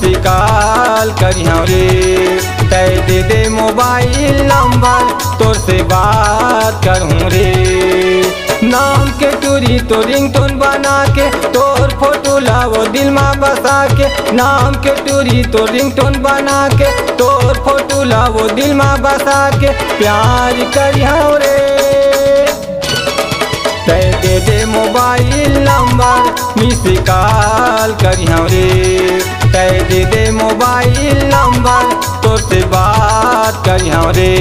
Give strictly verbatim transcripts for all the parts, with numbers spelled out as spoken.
शिकाल करिहौं रे, तै दे दे मोबाइल नंबर, तोर से बात करहूँ रे। नाम के टूरी तो रिंगटोन बना के, तोर फोटो ला वो दिल मा बसा के। नाम के टूरी तो रिंगटोन बना के, तोर फोटो ला वो दिल मा बसा के। प्यार करिहौं रे, तै दे दे मोबाइल नंबर, मिस कॉल करिहौं रे। तै दे दे मोबाइल नंबर, तोर से बात करिहौं रे।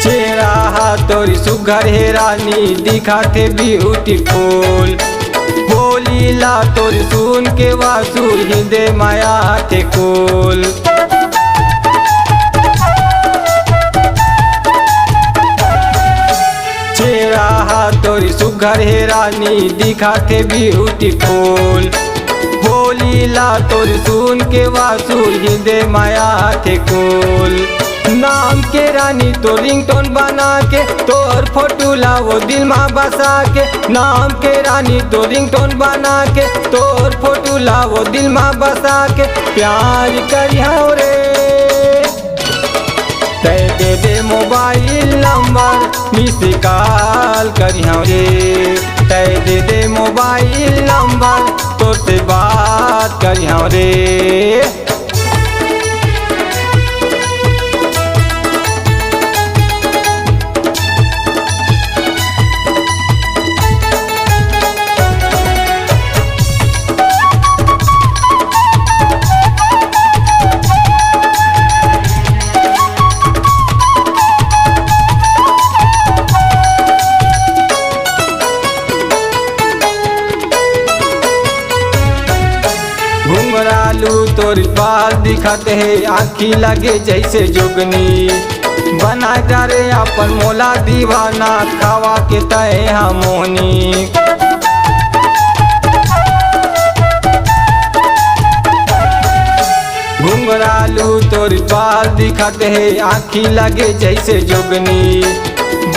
चेहरा हा तोर सुघर हे रानी, दिखत हे ब्यूटीफुल। बोली ला तोर सुन के वासु, हिंदे माया थे कुल। चेहरा हा तोर सुघर हे रानी, दिखत हे ब्यूटीफुल। बोली ला तोर सुन के वासु, हिंदे माया थे कुल। नाम के रानी तो रिंगटोन बना के, तोर फोटो ला वो दिल मा बसा के। नाम के रानी तो रिंगटोन बना के, तोर फोटो ला वो दिल मा बसा के। प्यार करिहौं रे, तै दे दे मोबाइल नंबर, मिस कॉल करिहौं रे। तै दे दे मोबाइल नंबर, तोर से बात करिहौं रे। घुंघरालू तोर बाल दिखत हे, आँखी लगे जैसे जोगनी। बना डारे अपन मोला दीवाना, खावा के तय हा मोहनी। घुंघरालू तोर बाल दिखत हे, आँखी लगे जैसे जोगनी।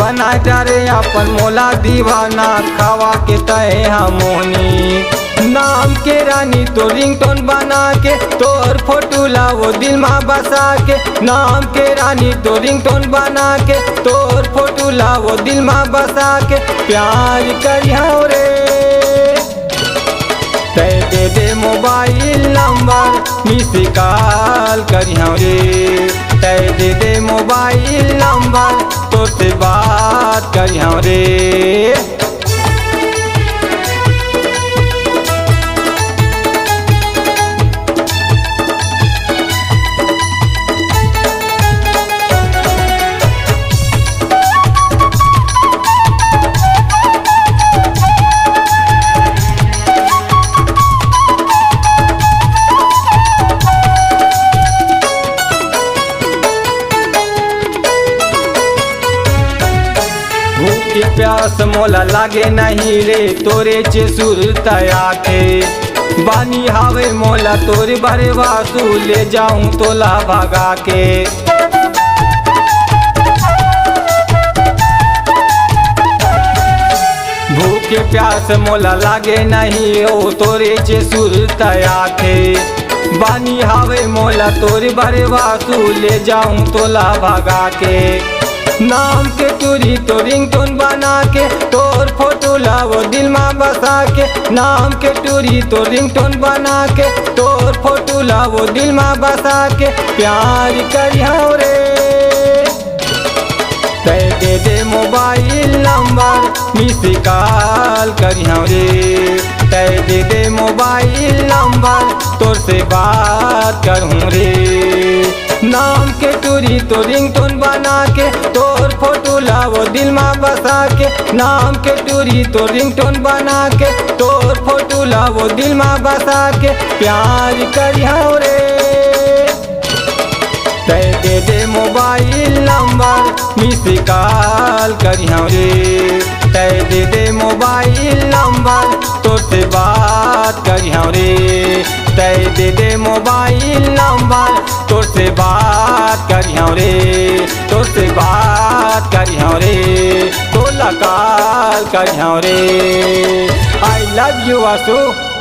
बना डारे अपन मोला दीवाना, खावा के तय हा मोहनी। नाम के रानी तो रिंगटोन बना के, तोर फोटो ला वो दिल मा बसा के। नाम के रानी तो रिंगटोन बना के, तोर फोटो ला वो दिल मा बसा के। प्यार करिहौं रे, तै दे दे मोबाइल नंबर, मिस कॉल करिहौं रे। तै दे दे मोबाइल नंबर, तोर से बात करिहौं रे। भूख के प्यास मोला लागे नहीं रे, तोरे चे सुरत आथे। बानी हावे मोला तोरे बरे वासु, ले जाऊं तोला भगा के। भूख प्यास मोला लागे नहीं, ओ तोरे चे सुरत आथे। बानी हावे मोला तोरे बरे वासु, ले जाऊं तोला भगा के। नाम के टूरी तो रिंगटोन बना के, तोर फोटो ला वो दिल मा बसा के। नाम के टूरी तो रिंगटोन बना के, तोर फोटो ला वो दिल मा बसा के। प्यार करिहौं रे, तै दे दे मोबाइल नंबर, मिस कॉल करिहौं रे। तै दे दे मोबाइल नंबर, तोर से बात करहूं रे। नाम के टूरी तो रिंगटोन बना के, तोर फोटो ला वो दिल मा बसा के। नाम के टूरी तो रिंगटोन बना के, तोर फोटो ला वो दिल मा बसा के। प्यार करिहौं रे। तै दे दे मोबाइल नंबर, मिस कॉल करिहौं रे। तै दे दे मोबाइल नंबर, तोर से बात करिहौं रे। तै दे दे मोबाइल नंबर, तोर से बात करिहौं रे। तोर से बात करिहौं रे, तोला कॉल करिहौं रे। I love you Ashu.